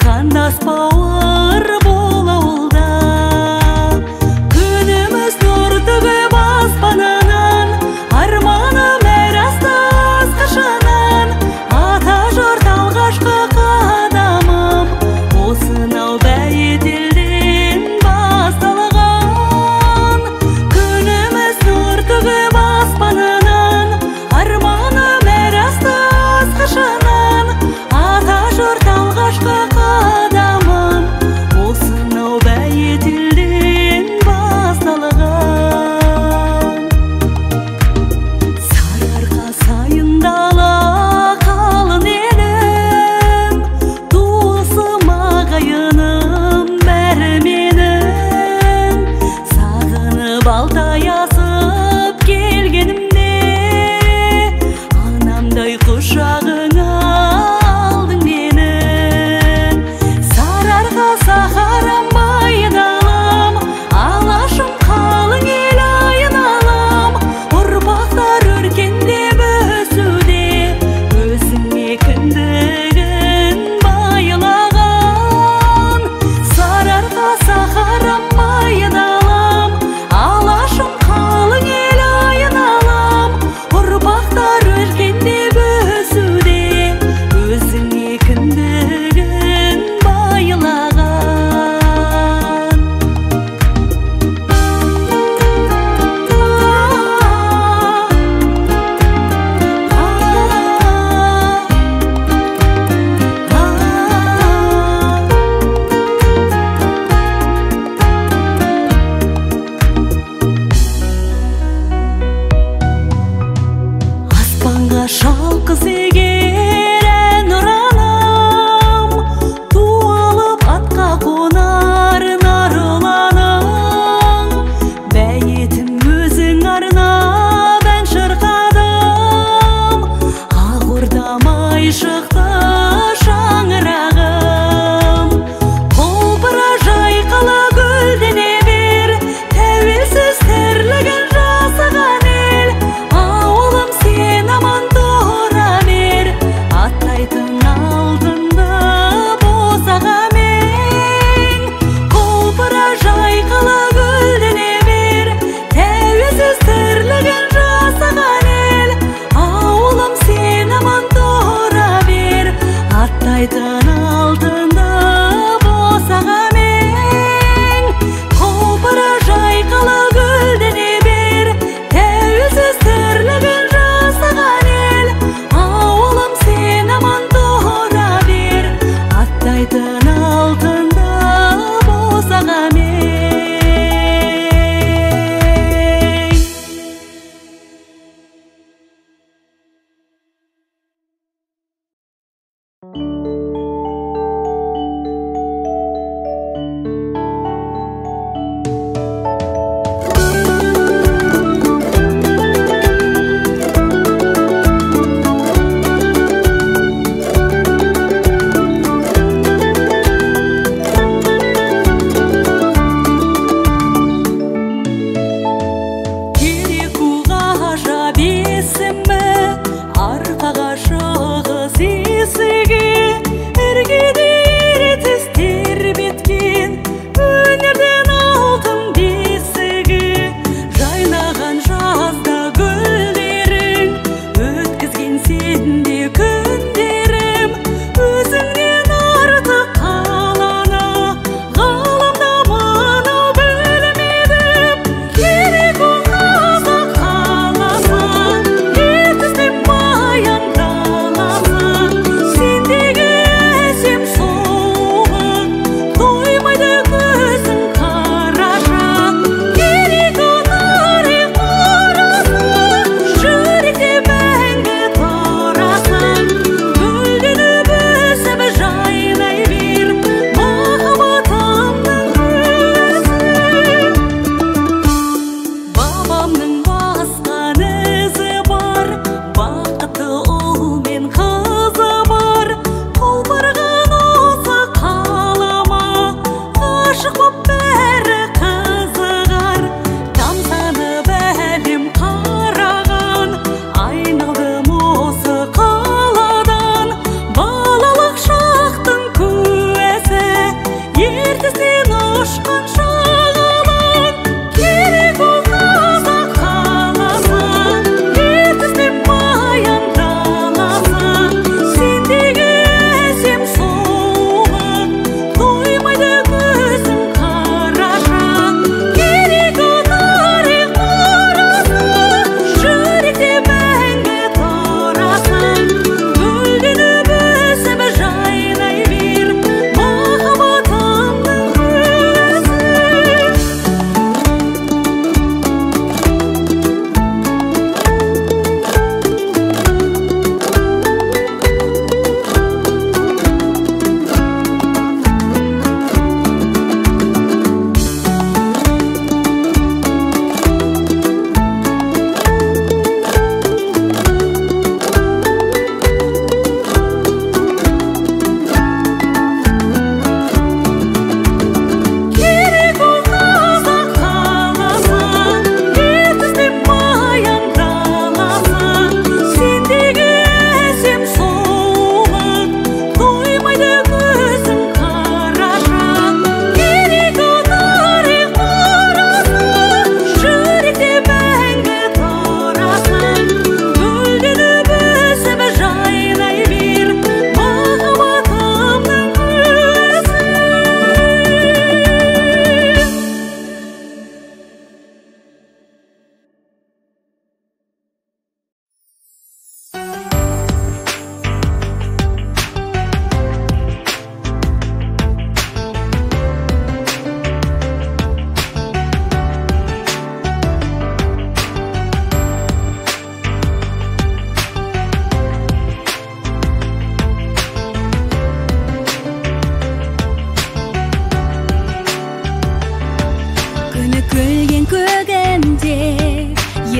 Қандас бауыр бол ауылда. Күніміз нұр төгіп аспанынан, арманым әр асты асқышынан. Ата жұрт алғашқы қадамым осынау Бәйетелден басталған. Күніміз нұр төгіп аспанынан, арманым әр асты асқышынан. Ата жұрт алғашқы қадамым осынау Бәйетелден басталған. Сарыарқа сайын дала қалың елім, туысым ағайыным бәрі менің. Сағынып Алтай асып келгенімде, анамдай құшағыңа алдың мені. Сарыарқа сахарам айналам, алашым қалың ел айналам. Ұрпақтар өркендеп өсуде, өзіңе кіндігін байлаған. Сарыарқа сахарам айналам, алашым қалың ел айналам. Ұрпақтар өркендеп өсуде, өзіңе кіндігін байлаған. Аспанға шалқыс егер ән ұраным, ту алып атқа қонар нар ұланың. Бәйетім өзің арнап ән шырқадым, ақ ордам ай шықты шаңырағым. Құлпыра жайқала гүлдене бер, тәуелсіз тірлігін жасаған ел. Ауылым сен аман тұра бер, аттайтын алтынды босағамен. Құлпыра жайқала гүлдене бер, тәуелсіз тірлігін жасаған ел. Ауылым сен аман тұра бер, аттайтын алтынды босағамен. Құлпыра жайқала гүлдене бер, тәуелсіз тірлігін жасаған ел. Ауылым сен аман тұра бер, аттайтын алтынды босағамен.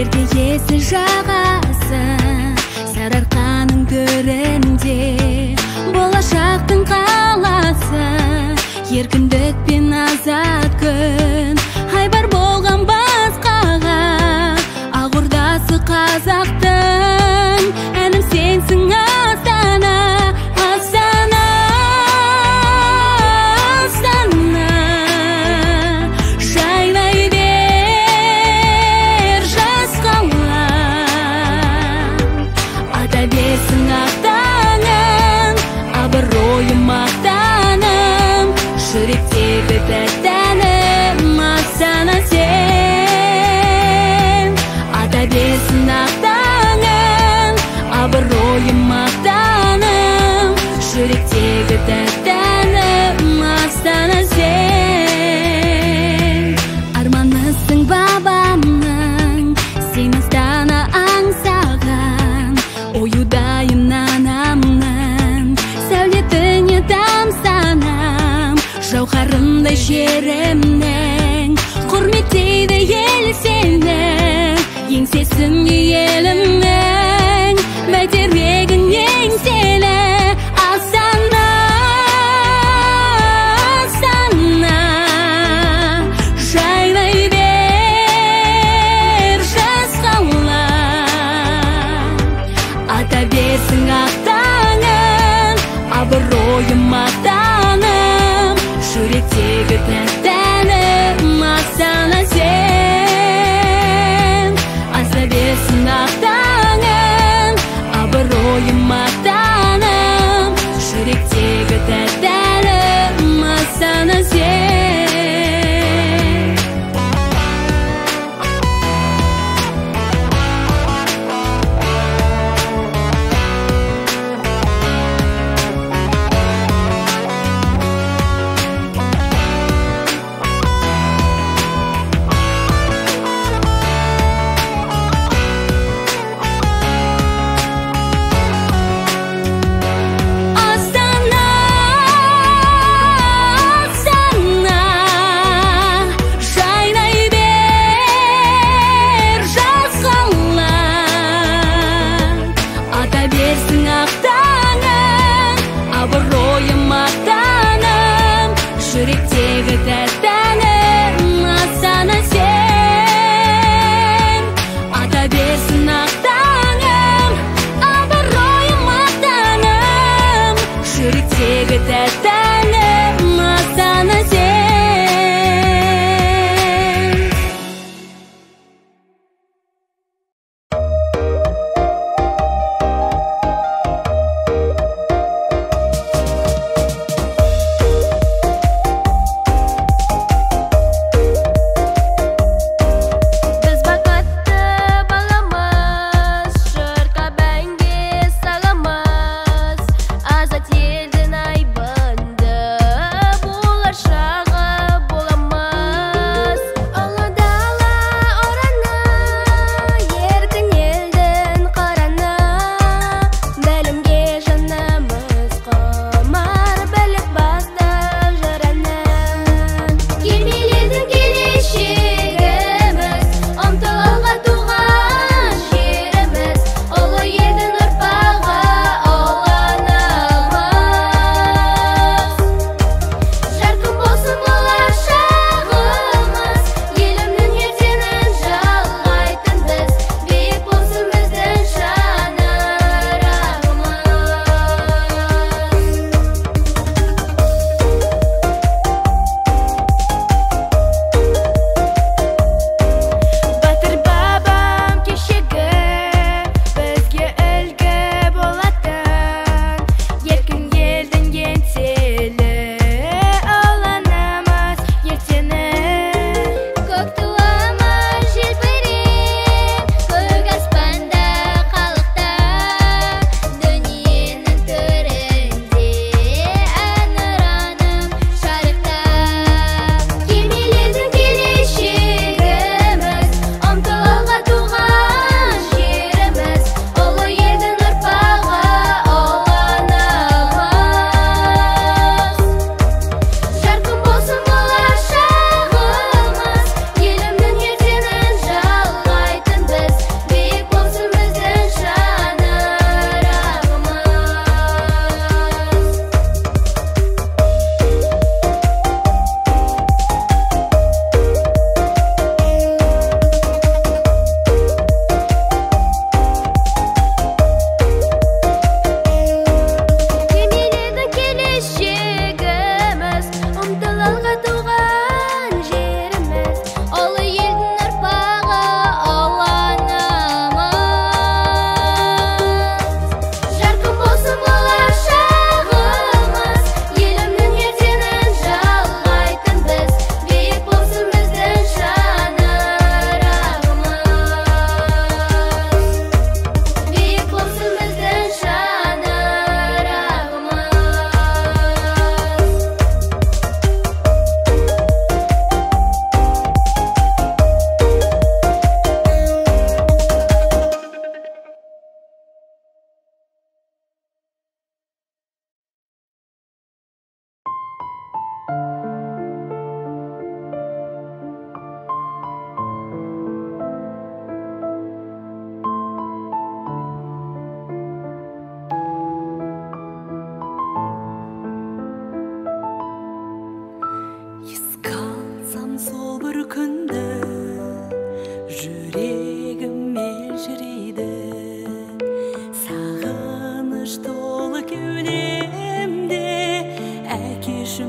Ерке Есіл жағасы, Сарыарқаның төрінде, болашақтың қаласы, еркіндік пен азат күн, айбар болған басқаға, ақ ордасы қазақтың, әнім сенсің Астана, Астана, Астана, жайнай бер жас қала, ата берсін ақ таңын, абыройым мақтаным, жүректегі тәтті әнім, Астана сен. Ата берсін ақ таңын, абыройым мақтаным, жүректегі тәтті әнім, Астана сен. Арманысың бабамның, сен Астана аңсаған, оюдайын анамның, сәулетіңе тамсанам, жауһарындай жерімнің, құрметтейді ел сені, еңсесін елімнің, бәйтерегің еңселі, Астана, Астана, жайнай бер жас қала, ата берсін ақ таңын, абыройым мақтаным, жүректегі тәтті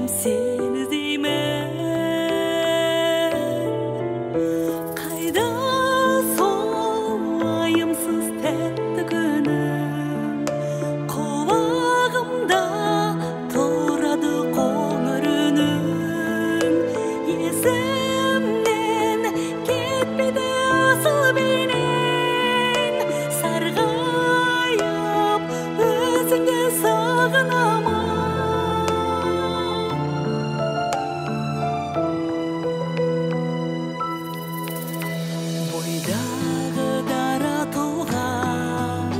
сені іздеймін. Қайда сол айымсыз тәтті күнім, құлағымда тұрады қоңыр үнің. Есімнен кетпейді асыл бейнең, сарғайып өзіңді сағынамын. Бойдағы дара тұлғаң,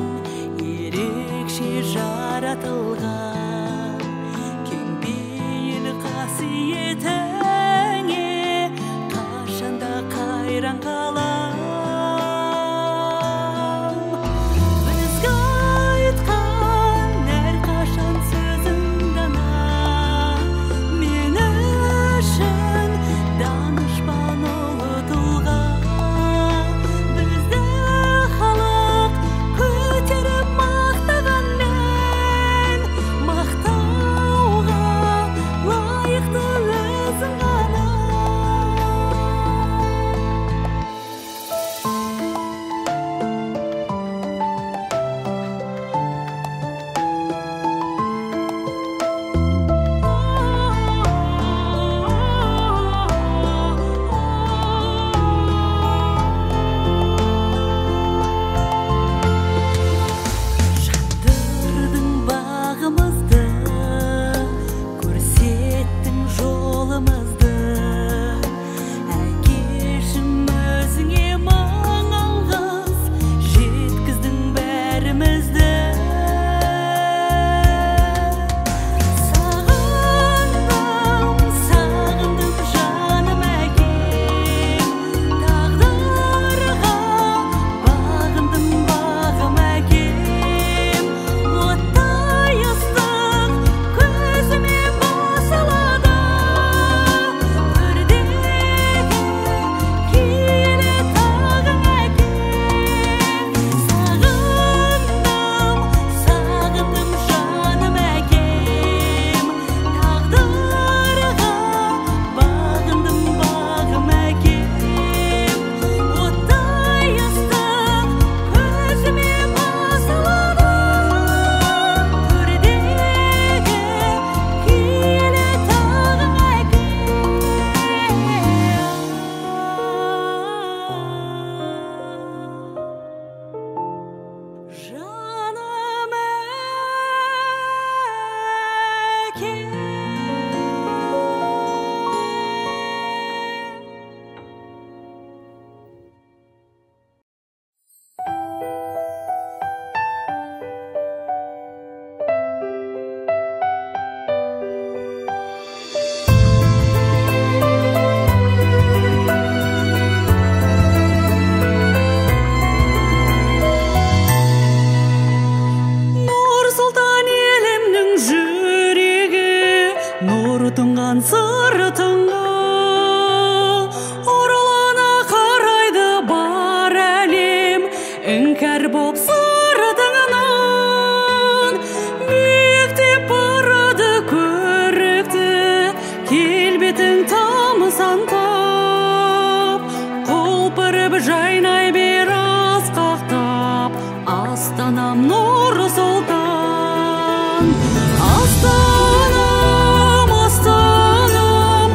ерекше жаратылған, кеңпейіл қасиетіңе қашанда қайран қалам. Бізге айтқан әрқашан сөзің дана, мен үшін данышпан ұлы тұлға. Бізді халық көтеріп мақтағанмен, мақтауға лайықты өзің ғана. Жандырдың бағымызды, көрсеттің жолымызды. Әкешім, өзіңе мың алғыс, жеткіздің бәрімізді. Сағындым, сағындым жаным әкем, тағдырға бағындым бағым әкем. Оттай ыстық көзіме басылады, төрдегі киелі тағың әкем. Сағындым, сағындым жаным әкем, тағдырға бағындым бағым әкем. Оттай ыстық көзіме басылады, төрдегі киелі тағың әкем. Жаным әкем. Нұр Сұлтан елімнің жүрегі, нұр тұнған сыртыңа. Ұрлана қарайды бар әлем, іңкәр боп сыртыңнан. Биіктеп барады көрікті, келбетің тамсантып. Құлпырып жайнай бер асқақтап, Астанам Нұр Сұлтан. Астанам, Астанам,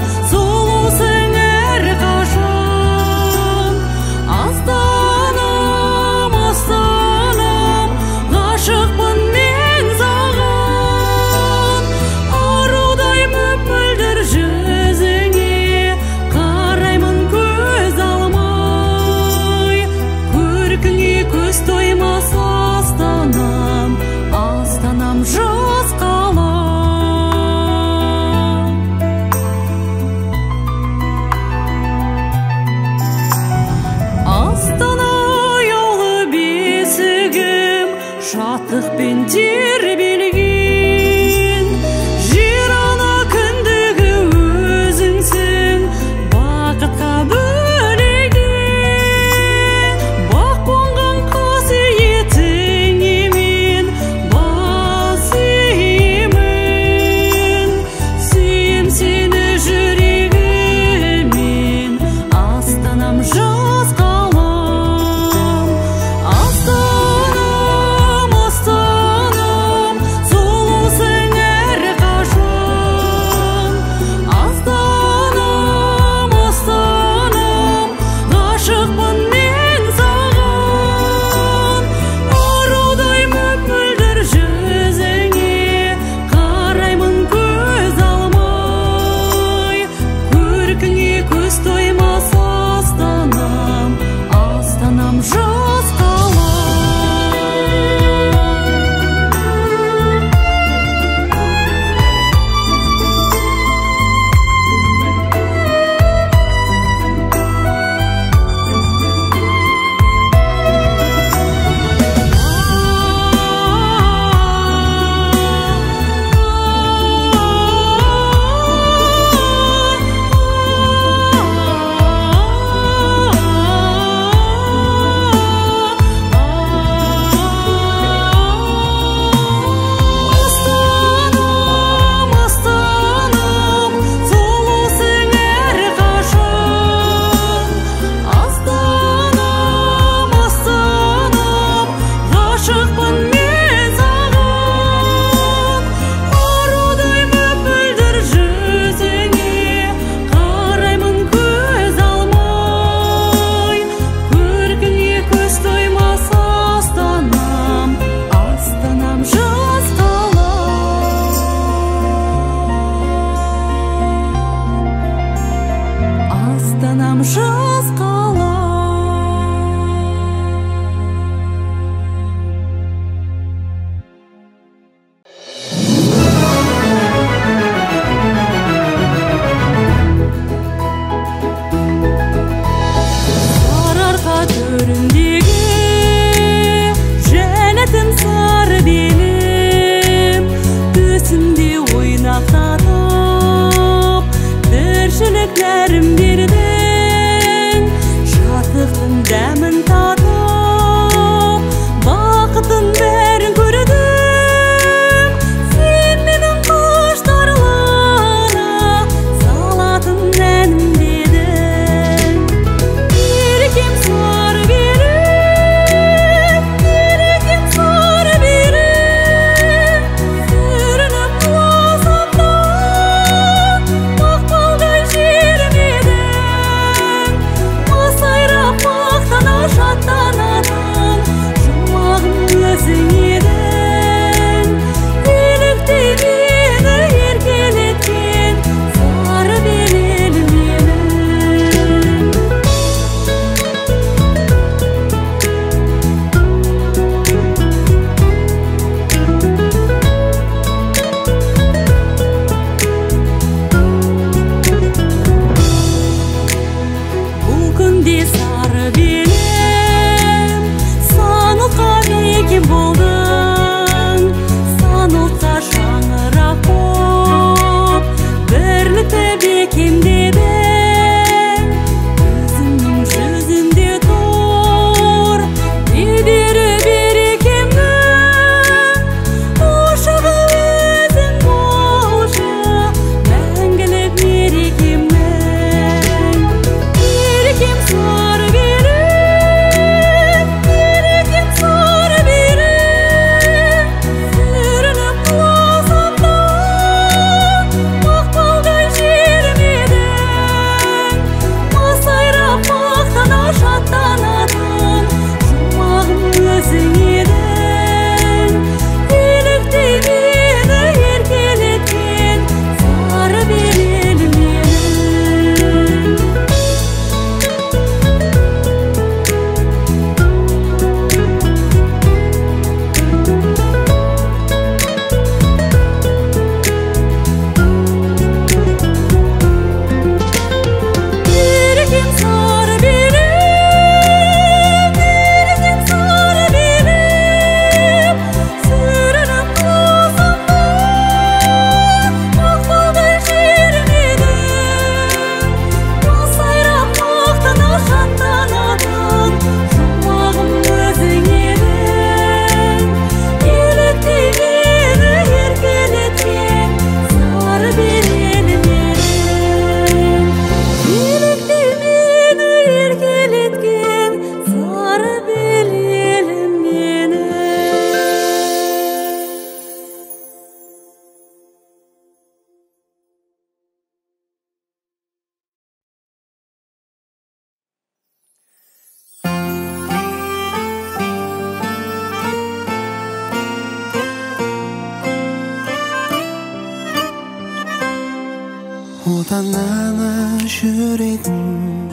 Отан ана жүрегім,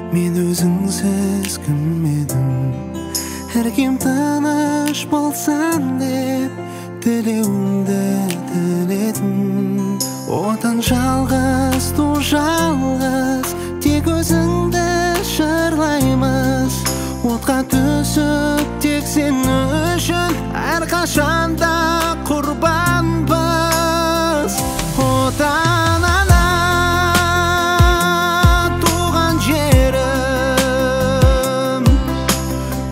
мен өзіңсіз кім едім? Іргем тыныш болсын деп тілеуіңді тіледім. Отан жалғыз, ту жалғыз, тек өзіңді жырлаймыз. Отқа түсіп тек сен үшін әрқашанда құрбанбыз. Отан ана, туған жерім,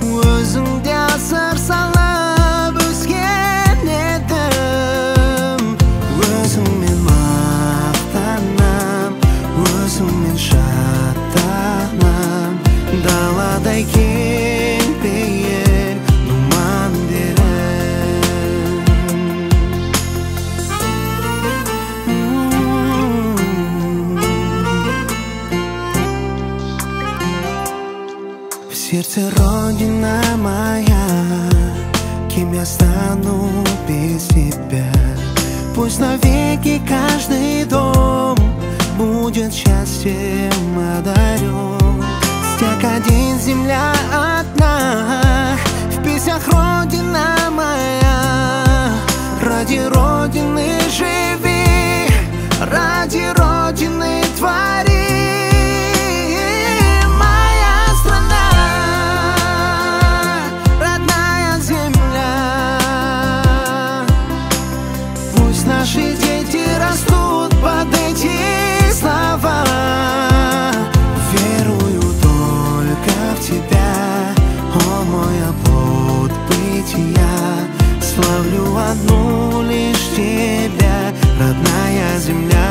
өзіңде асыр салып өскен едім. Өзіңмен мақтанам, өзіңмен шаттанам, даладай кең пейіл думан дерім. В сердце родина моя, кем я стану без тебя? Пусть навеки каждый дом будет счастьем одарен. Стяг один, земля одна, в песнях родина моя. Ради родины живи, ради родины твори. Моя страна, родная земля, пусть наши дети растут под эти слова. Верую только в тебя, о мой оплот бытия. Славлю одну лишь тебя, родная земля.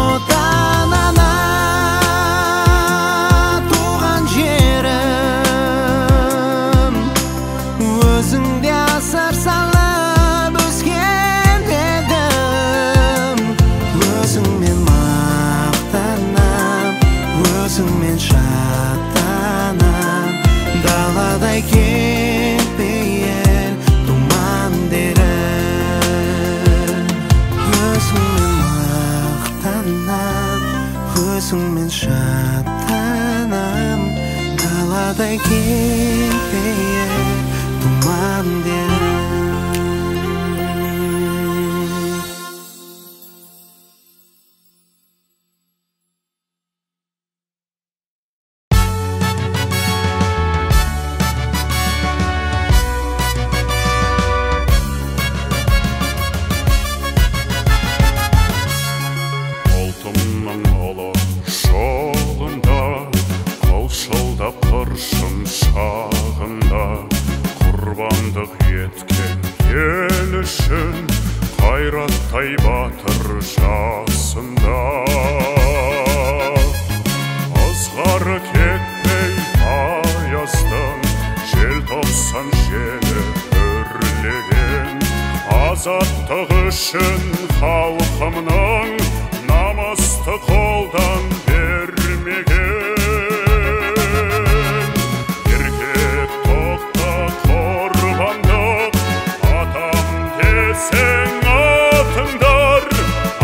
Отан ана, туған жерім, өзіңде асыр салып өскен едім. Өзіңмен мақтанам, өзіңмен шаттанам, даладай кең пейіл думан дерім. Өзіңмен мақтанам, өзіңмен шаттанам, даладай кең пейіл думан дерім. Ұлтымның ұлы жолында, қылшылдап қыршын шағында, құрбандық еткен ел үшін қайраттай батыр жасында. Ызғары кетпей аяздың, желтоқсан желі үрлеген, азаттық үшін халқымның намысты қолдан бермеген. Еркек тоқта құрбандық, атам десең атыңдар,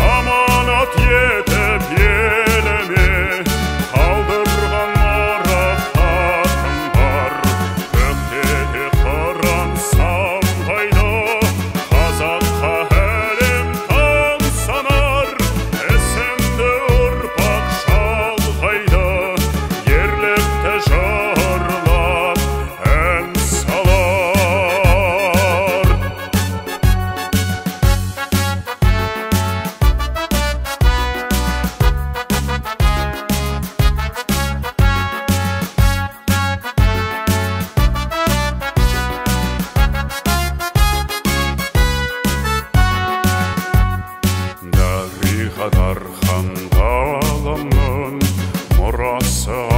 аманат етіп еліме қалдырған мұрағатым бар. Көкте де қыран самғайды, қазаққа әлем таң санар, ісімді ұрпақ Мұрасы.